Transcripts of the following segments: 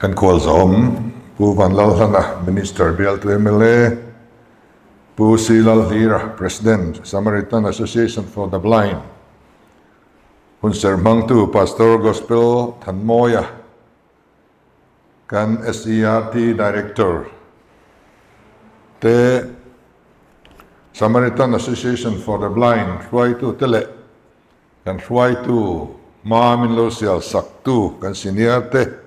Kan khualzawm Pu Vanlalhlana, Minister bialtu mla, Pu C Lalhlira, President, Samaritan Association for the Blind, hunserh hmangtu Pastor Gospel Thanmawia, kan SERT Director te, Samaritan Association for the Blind hruaitu te leh kan hruaitu hma min lo sial saktu kan senior te,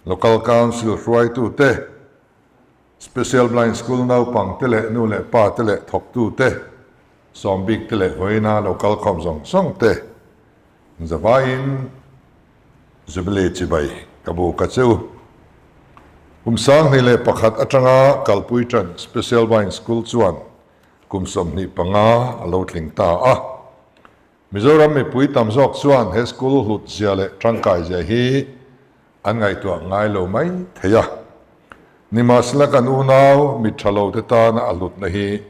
Local Council hruaitu te, Special Blind School naupang te leh nu leh pa te leh thawktu te, sawmbik te leh vawiina lo kalkhawm zawng zawng te zavaiin Jubilee chibai ka bu ka cheu. Kum 2001 atanga kalpui tan Special Blind School chuan kum 25 a lo tling ta a. Mizoram mipui tam zawk chuan he school hlut zia leh tangkai zia hi an ngaihtuah ngai lo mai thei a. Nimahsela kan unau mit tha lo te tana a hlutna hi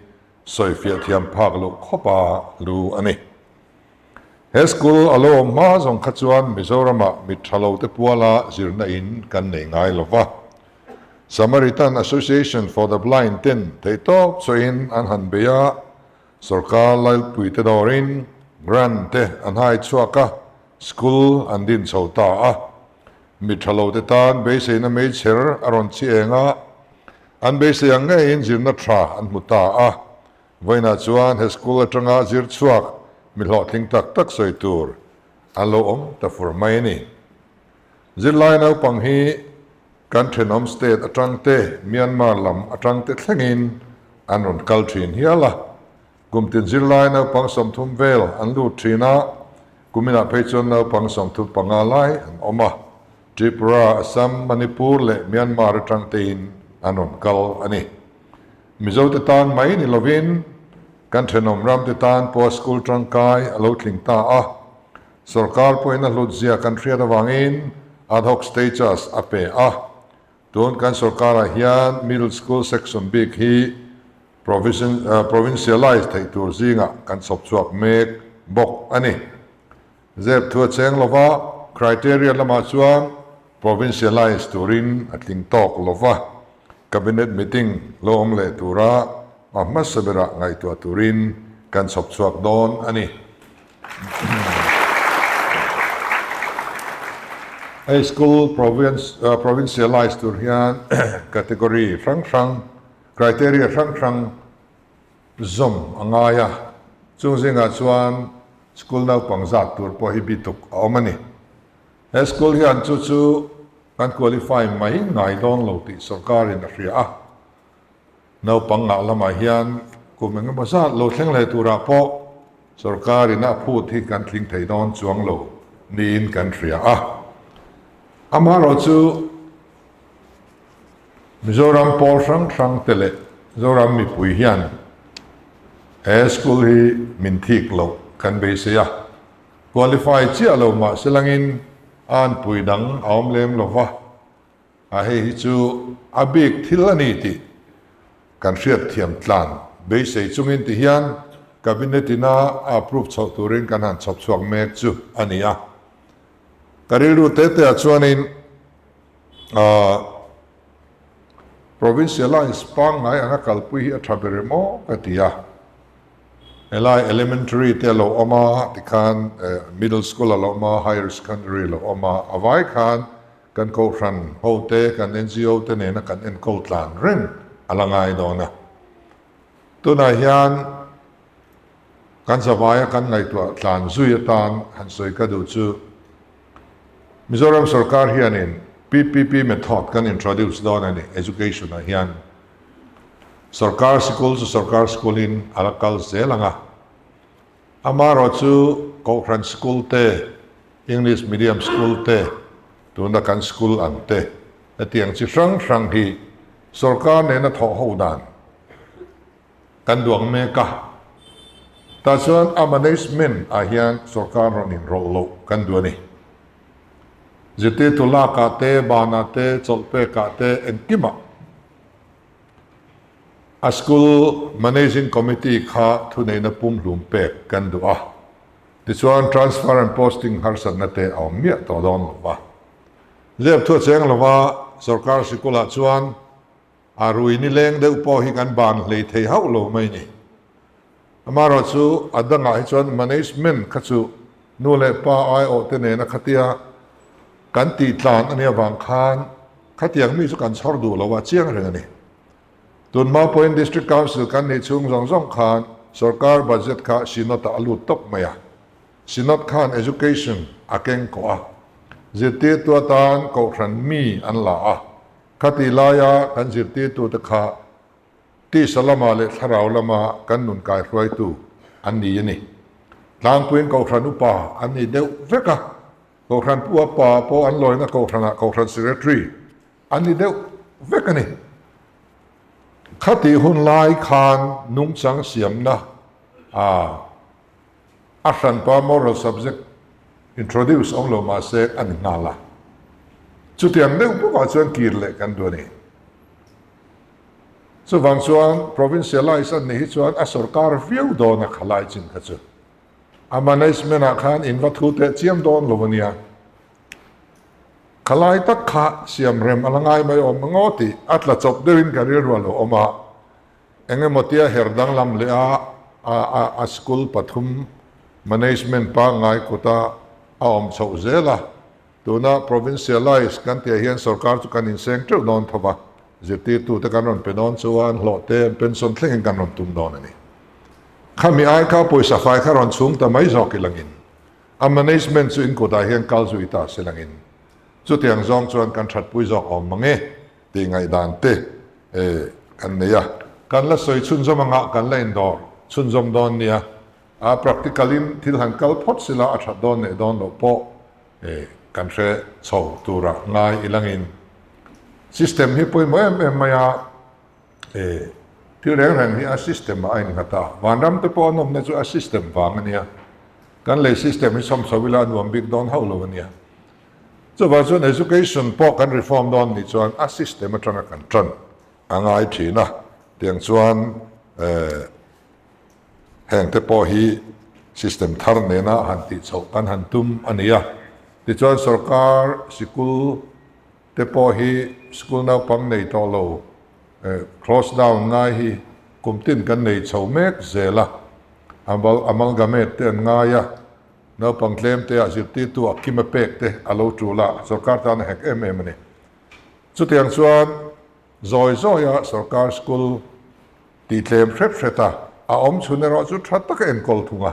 sawifiah thiam phak loh khawpa lu a ni. He school a lo awm hma zawng kha chuan Mizoramah mit tha lo te puala zirna in kan nei ngai lo va. Samaritan Association for the Blind ten theihtawp chawhin an han bei a, Sorkar lailpui te dawrin grant te an hai chhuak a, school an din chho ta a. Mi tha lo te tan beiseina meichher a rawn chi eng a, an beisei ang ngeiin zirna tha an hmu ta a. Vawiinah chuan he school atanga zir chhuak mi hlawhtling tak tak sawi tur an lo awm ta fur mai a ni. Zirlai naupang hi kan thenawm state atang te, Myanmar lam atang te thlengin an rawn kal thin hial a. Kum tin zirlai naupang 30 vel an lut thin a, kuminah phei chuan naupang 35 lai an awm a. Tripura, Assam, Manipur leh Myanmar atang tein an rawn kal a ni. Mizo te tan mai ni lovin kan thenawm ram te tan pawh school tangkai a lo tling ta a. Sorkar pawhin a hlutzia kan hriat avangin ad hoc status a pe a. Tun kan sorkarah hian middle school section bik hi provincialize theih tur zingah kan chhawp chhuak mek bawk a ni. Zep thu a cheng lova, criteria lamah chuan provincialize turin a tling tawk lova, cabinet meeting lo awm leh tura a hmasa berah ngaihtuah turin kan chhawp chhuak dawn a ni. Hei school provincialize tur hian category hrang hrang, criteria hrang hrang zawm a ngai a, chung zingah chuan school naupang zat tur pawh hi bituk a awm a ni. He school hian chu chu kan qualify mai ngai dawn lo tih sorkarin a hria a, naupang ngah lamah hian kum engemaw zat lo thleng leh turah pawh sorkarin a phut hi kan tling thei dawn chuang lo niin kan hria a. Amaherawhchu Mizoram pawl hrang hrang te leh Zoram mipui hian he school hi min thik loh kan beisei a, qualify chiah lo mah se langin a anpui dang a awm lem lo va, a hei hi chu a bik thil a ni tih kan hriatthiam tlan beisei chungin ti hian Cabinet ina a approve chhoh turin kan han chhawp chhuak mek chu a ni a. Ka rilru te te ah chuanin Provincialize pangngai anga kalpui hi a tha ber em aw ka ti a. Helai elementary te a lo awm a, tikhan middle school a lo awm a, higher secondary a lo awm a, a vai khan kan kohhran ho te, kan NGO te nena kan enkawl tlan reng a la ngai dawn a. Tunah hian kan zavaia kan ngaihtuah tlan zui atan han sawi ka duh chu, Mizoram sorkar hianin PPP method kan introduce dawn a ni education ah hian. Sorkar sikul chu sorkar school in a la kal zel ang a. Amaherawh chu Kohhran school te, English medium school te, tuna kan school ang te, hetiang chi hrang hrang hi sorkar nena thawh ho dan kan duang mek a. Tah chuan a management ah hian sorkar rawn inrawlh loh kan duh a ni. Zirtirtu lakah te, banah te, chawlh pekah te engkimah a school managing committee kha thuneihna pumhlum pek kan duh a. Tichuan transfer and posting harsatna te a awm miah tawh dawn lo va. Zep thu a cheng lo va. Sorkar sikulah chuan a rui nileng deuh pawh hi kan ban hlei thei hauh lo mai ni. Amaherawhchu a dangah hi chuan management kha chu nu leh pa aiawh te nena khatia kan tih tlan a nih avang khan khatiang mi chu kan chhawr duh lo a chiang reng a ni. Tunhma pawhin District Council kan nih chhung zawng zawng khan sorkar budget kha Synod-ah a lut tawp mai a. Synod khan Education a keng kawh a, zirtirtu atan kohhran mi an la a. Khatih laia kan zirtirtute kha tisa lama leh thlarau lama kan nun kaihruaitu an ni a ni. Tlangpuiin kohhran upa an ni deuh vek a, kohhran pu a pa pawh an lawina kohhranah kohhran secretary an ni deuh vek a ni. Khatih hun lai khan nungchang siamna a a hranpa moral subject introduce awm lo mah se a ni nghal a. Chutiang deuh bawkah chuan kir leh kan duh a ni. Chuvang chuan provincialize an nih hi chuan a sorkar viau dawn a khalai chin kha chu. A management ah khan in va thu teh chiam dawn lo a nia. Khalai tak kha siam rem a la ngai mai awm ang aw tih a tla chawp deuhin ka rilru a lo awm a. Eng emaw tia her danglam leh a a a school pathum management pangngai kuta a awm chhoh zel a. Tuna provincialize kan tihah hian sorkar chu kan inseng teuh dawn tho va, zirtirtute kan rawn pe dawn chuan hlawh te an pension thlengin kan rawn tum dawn a ni. Khami ai kha pawisa fai kha rawn chhung ta mai zawk i langin a management chu in kutah hian kal zui ta se langin chutiang zawng chuan kan thatpui zawk awm mang e tih ngaihdan te kan nei a. Kan la sawi chhunzawm anga kan la indawr chhunzawm dawn nia, a practical in thil han kal phawt sila a that dawn leh dawn loh pawh kan hre chho tura ngai ilangin system hi pawimawh em em mai a, thil reng reng hi a system ah a innghat a, vanram te pawh an awmna chu a system vang a nia, kan lei system hi chhawm chho ila a nuam bik dawn hauh lo a nia. Chuvang chuan education pawh kan reform dawn nih chuan a system atanga kan tan a ngai thin a, tiang chuan Heng te pawh hi system thar nena han tih chhoh kan han tum a ni a. Tichuan sorkar sikul te pawh hi school naupang nei tawh lo close down ngai hi kum tin kan nei chho mek zel a. Amalgamate te an ngai a, naupang tlem te ah zirtirtu ah kim a pek te a lo tul a, sorkar tan a hek em em a ni. Chutiang chuan zawi zawia sorkar school Tih tlem hrep hret a, a awm chhun erawh chu tha taka enkawl thung a,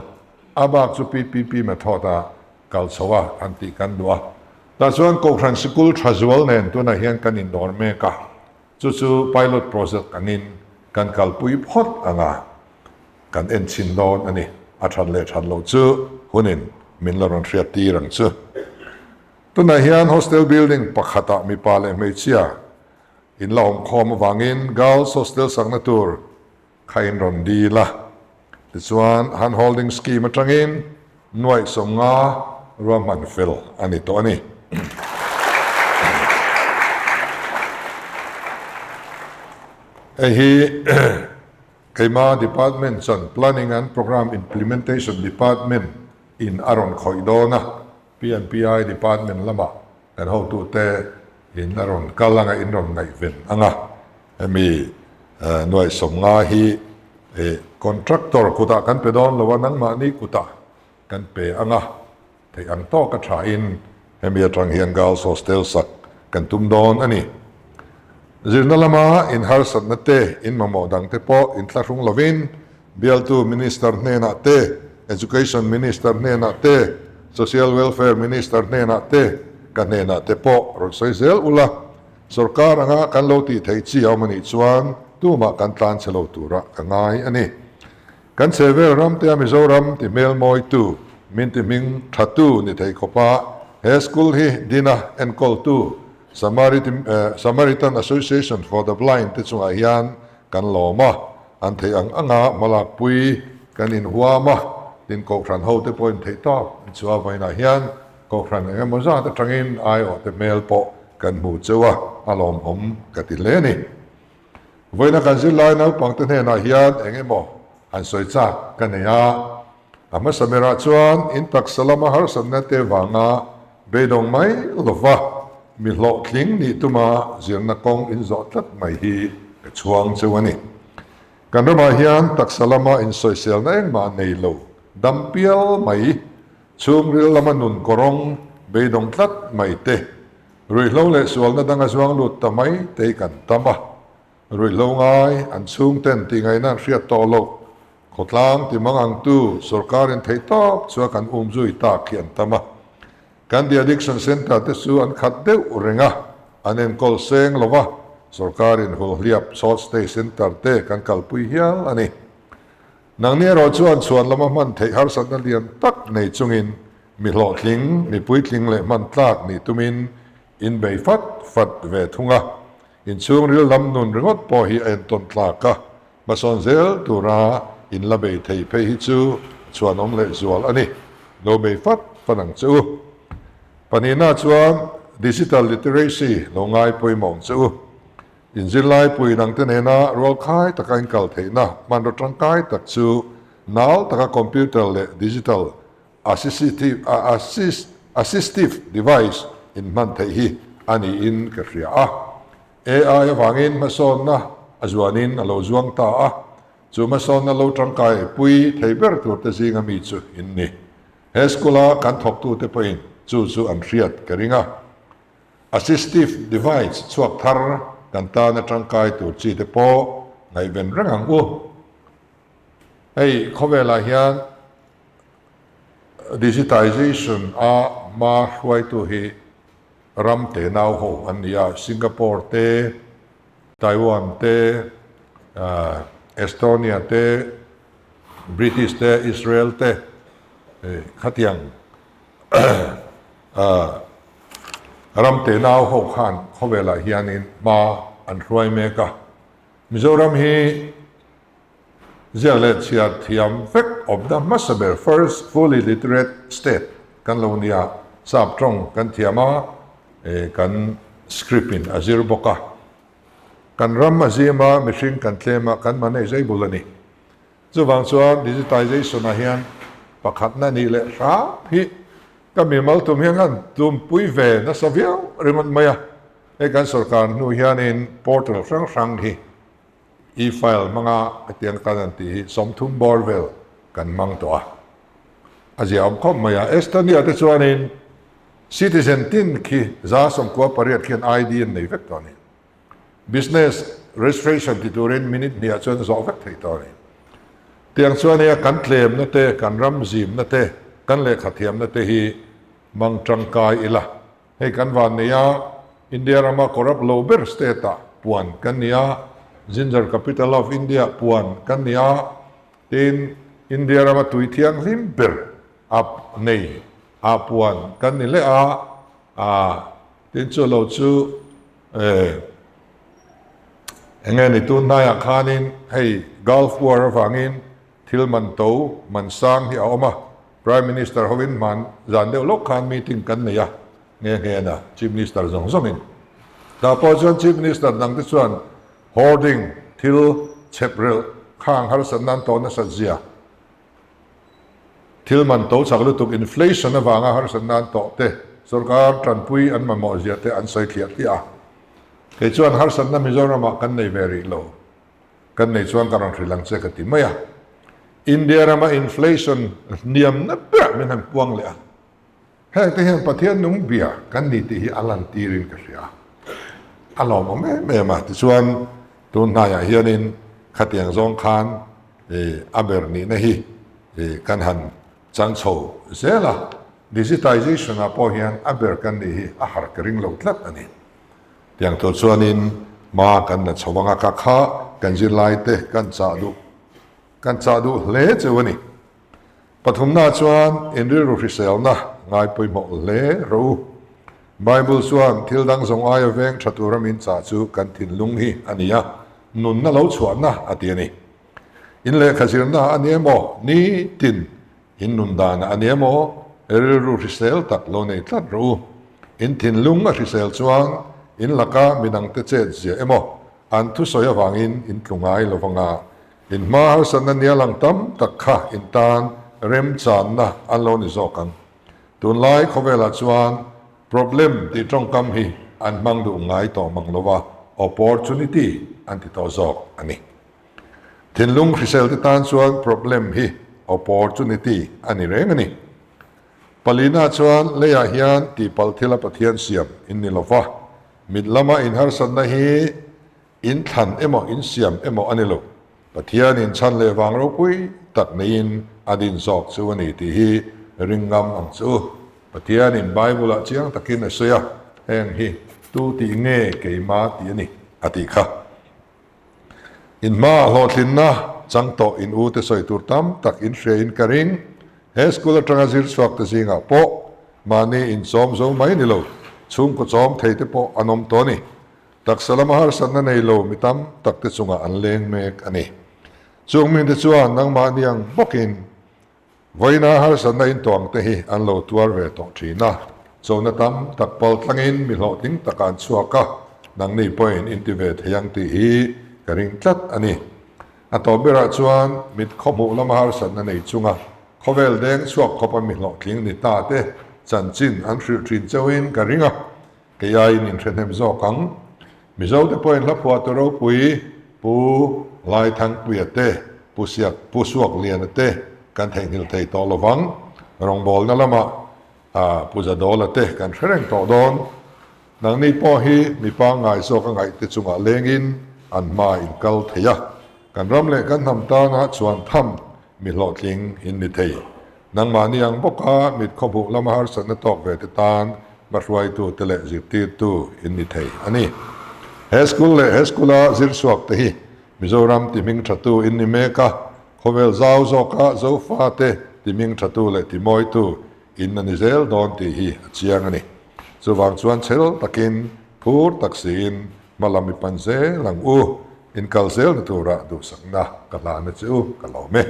a bak chu PPP method a kal chho a an tih kan duh a. Tah chuan Kohhran Sikul tha zual nen tunah hian kan indawr mek a, chu chu pilot project angin kan kalpui phawt ang a, kan en chhin dawn a ni. A that leh that loh chu hunin min la rawn hriat tir ang chu. Tunah hian hostel building pakhatah mipa leh hmeichhia In la awmkhawm avangin Girls Hostel sakna tur kha in rawn dil a, tichuan hand holding scheme atangin nuaih 50 ruahman fel a ni tawh a ni. Hei hi keima department chuan Planning and Programme Implementation Department in a rawn khawih dawn a, PNPI department lamah kan hotute in a rawn kal anga in rawn ngaihven anga hemi nuaih 50 hi contractor kutah kan pe dawn lo a nangmahni kutah kan pe anga theih ang tawk a tha in hemi atang hian girls hostel sak kan tum dawn a ni. Zirna lama in harsatna te in mamawh dang te pawh in thlahrung lovin Bialtu Minister hnenah te, Education Minister hnenah te, Social Welfare Minister hnenah te, ka hnenah te pawh rawn sawi zel ula, sorkar anga kan lo tih theih chi a awm a nih chuan tumah kan tlan chhe lo turah ka ngai a ni. Kan chhehvel ramtea Mizoram ti hmel mawitu, min ti hming thatu ni thei khawpa he school hi dina enkawltu Samaritan Association for the Blind te chungah hian kan lawm a, an theih ang anga hmalakpui kan inhuam a, tin Kohhran hote pawhin theih tawk an chhuah vainah hian Kohhran eng emaw zat atangin aiawhte hmel pawh kan hmu cheu a, a lawmawm ka ti hle a ni. Vawiina kan zirlai naupangte hnenah hian eng emaw han sawi chak ka nei a, a hmasa berah chuan in taksa lama harsatna te vanga beidawng mai lova. mi hlawhtling nih tuma zirna kawng in zawh tlat mai hi ka chhuang cheu a ni. Kan ramah hian taksa lama insawiselna engmah nei lo, dam pial mai, chhungril lama nun kawrawng beidawng tlat mai te, ruihhlo leh sualna danga zuang lut ta mai te hi kan tam a. Ruihhlo ngai an chhungten tihngaihna an hriat tawh loh, khawtlang ti mang ang tu sorkarin theih tawp chu a kan um zui tak hi an tam a. Kan de addiction centre te chu an khat deuh reng a, an enkawl seng lo va, sorkarin hulhliap short stay centre te kan kalpui hial a ni. Nangni erawh chuan chhuan lama hman theih harsatna lian tak nei chungin mi hlawhtling, mi puitling leh hman tlak nih tumin in bei fat fat ve thung a. Inchhung ril lam nun ringawt pawh hi a entawn tlak a, hmasawn zel tura in la bei thei phei hi chu chhuanawm leh zual a ni. Lo bei fat fat ang che u. Pahnihna chuan digital literacy lo ngai pawimawh ang che u. Inzirlai pui dangte nena rualkhai taka inkal theihna hmanraw tangkai tak chu nal taka computer leh digital Assistive assistive device in hman theih hi a niin ka hria a. AI avangin hmasawnna a zuanin a lo zuang ta a, chu hmasawnna lo tangkai pui thei ber turte zinga mi chu in ni. He school-a kan thawktute pawhin chu chu an hriat ka ring a. Assistive device chhuak thar kan tana tangkai tur chi te pawh ngaihven reng ang u. Hei khawvelah hian Digitization a hma hruaitu hi ram te nau ho an ni a, Singapore te, Taiwan te, Estonia te, British te, Israel te khatiang ram te nau ho khan khawvelah hianin hma an hruai mek a. Mizoram hi Ziak leh chhiar thiam vek awmna hmasa ber first fully literate state kan lo nia, sap tawng kan thiam a, kan script in a zir bawk a. Kan ram a zim a, mihring kan tlem a, kan manageable a ni. Chuvang chuan digitization ah hian pakhatna nih leh hram hi ka mimal tum hian kan tumpui ve nasa viau ringawt mai a. Hei kan sorkar hnu hianin portal hrang hrang hi E-file hmanga hetiang tan an tih hi 30 bawr vel kan hmang tawh a, a ziahawm khawp mai a. Estonia te chuanin citizen tin khi 98 khian ID an nei vek tawh a ni. Business registration ti turin minute hniah chuan zawh vek thei tawh a ni. Tiang chuan hei a kan tlemna te, kan ram zimna te, kan lehkha thiamna te hi hmang tangkai ila. Hei kan van nei a, India rama corrupt lo ber state ah puan kan ni a, Ginger Capital of India puan kan ni a, tin India rama tui thianghlim ber a nei ah puan kan ni leh a, ah tin chu lo chu eh enge ni tun hnaiah khanin hei Gulf War avangin thil man to man sang hi a awm a, Prime Minister hovin hman zan deuh lawk khan meeting kan nei a, nghe nghe na Chief Minister zawng zawngin. Tah pawh chuan Chief Minister dangte chuan hoarding thil chhep relh khang harsat nan tawh nasat zia, thil man to chak lutuk inflation avanga harsat nan tawh te, sorkar tanpui an mamawh zia te an sawi thliah thliah a. Kei chuan harsatna Mizoramah kan nei ve rih lo. Kan nei chuan ka rawn hrilh ang che ka ti mai a. India rama inflation hniamna berah min han puang leh a. Heng te hian Pathian nung bia kan ni tih hi a lantirin ka hria a. A lawmawm em em a. Tichuan tun hnaiah hianin khatiang zawng khan a ber nihna hi kan han chang chho zel a. Digitization ah pawh hian a ber kan nih hi a har ka ring lo tlat a ni. Tiang tur chuanin hma kan la chho ang a, ka kha kan zirlaite kan chah duh kan chah duh hle cheu a ni. Pathumna chuan in rilru hriselna ngai pawimawh hle rawh u. Bible chuan thil dang zawng aia veng tha tura min chah chu kan thinlung hi a ni a, nunna lo chhuahna a ti a ni. In lehkha zirna a ni emaw, nitin In nun danah a ni emaw, rilru hrisel tak lo nei tlat rawh u. In thinlung a hrisel chuan in laka midangte chet ziah emaw, an thusawi avangin in tlu ngai lo vanga in hma harsatna nia lang tam tak kha in tan remchanna an lo ni zawk ang. Tunlai khawvelah chuan problem tih tawngkam hi. an hmang duh ngai tawh mang lo va, opportunity an ti tawh zawk a ni. Thinlung hrisel te tan chuan problem hi opportunity a ni reng a ni. Palina chuan leiah hian tihpalh thila Pathian siam in ni lo va, mit lama inharsatna hi In thlan emaw in siam emaw a ni lo, Pathian in chhan leh vang ropui tak neiin a din zawk chu a ni tih hi ring ngam ang chu u. Pathian in Bible ah chiang takin a sawi a, heng hi tu tih nge keima tih a ni a tih kha. In hmaah hlawhtlinna chang tawh in u te sawi tur tam tak in hria in ka ring. He school atanga zir chhuak te zingah pawh mahni in chawm zo mai ni lo, chhungkaw chawm thei te pawh an awm tawh a ni. Taksa lama harsatna nei lo mi tam tak te chungah an leng mek a ni. Chung mite chuan nangmahni ang bawkin vawiina harsatna intuang te hi an lo tuar ve tawh thin a, chona tam tak pal tlangin mi hlawhtling takah an chhuak a, nangni pawhin in ti ve thei ang tih hi ka ring tlat a ni. A tawp berah chuan mit khawhmuh lama harsatna nei chunga khawvel deng chhuak khawpa mi hlawhtling ni ta te chanchin an hrilh thin chauhin ka ring a. Kei aiin in hre hnem zawk ang. Mizo te pawhin hla phuah tu ropui Pu Laithangpuia te, Pu Siak, Pu Suakliana te kan theihnghilh thei tawh lo vang. Rawngbawlna lamah Pu Zadawla te kan hre reng tawh dawn. Nangni pawh hi mi pangngai zawk a ngaih te chungah lengin an hma in kal thei a. Kan ram leh kan hnam tana chuan tham mi hlawhtling in ni thei. Nangmahni ang bawka mit khawhmuh lama harsatna tawk ve te tan hmahruaitu te leh zirtirtu in ni thei a ni. He school leh he school a zir chhuak te hi Mizoram ti hming thatu in ni mek a, khawvel zau zawka Zofa te ti hming thatu leh ti mawitu in a ni zel dawn tih hi a chiang a ni. Chuvang chuan chhel takin phur tak siin Hma lam i pan zel ang u, in kal zelna tura duhsakna ka hlahna che u ka lawm e.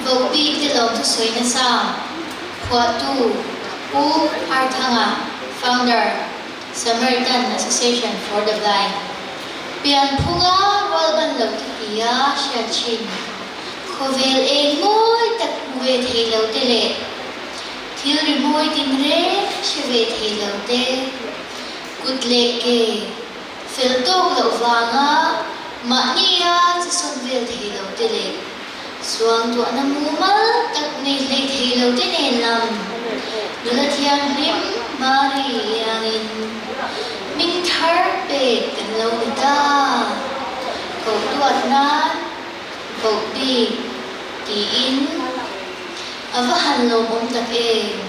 Vohbik te lo thusawi nasa phuahtu Pu Arthanga, Founder, Samaritan Association for the Blind, pianphunga rualban lo te tia hriat thin, khawvel eng mawi tak hmu ve thei lo te leh thil ri mawi tin reng hre ve thei lo te, kut leh ke fel tawk loh vanga mahnia che sawn vel thei lo te leh Suangtuahna mumal tak nei hlei thei lo te nen lam nula thianghlim Mari iangin hming thar pek kan lo ni ta. Koh duat nan koh bik tiin a va han lawmawm tak em.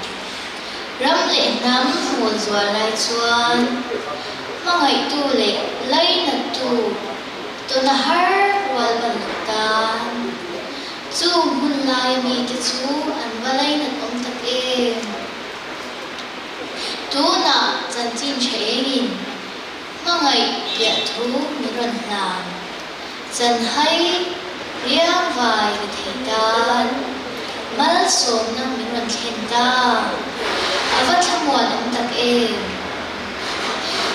Ram leh hnam hmual zual lai chuan hmangaihtu leh lainattu Tuna har rual ban loh tan chung hun laia mite chu an va lainat awm tak em? Tunah chanchin tha engin hmangaih piah thu min rawn hlan. Chanhai riang vai ka thei tan malsawmna min rawn thlen ta. A va thlamuan awm tak em?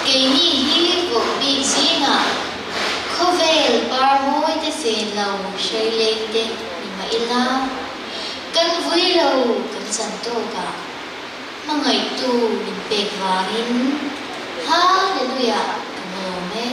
Keini hi vohbik zingah khawvel par mawi te chen lo hrei leng te ni mah ila, kan vui lo kan chan tawkah hmangaihtu min pek vangin Hallelujah kan lawm e.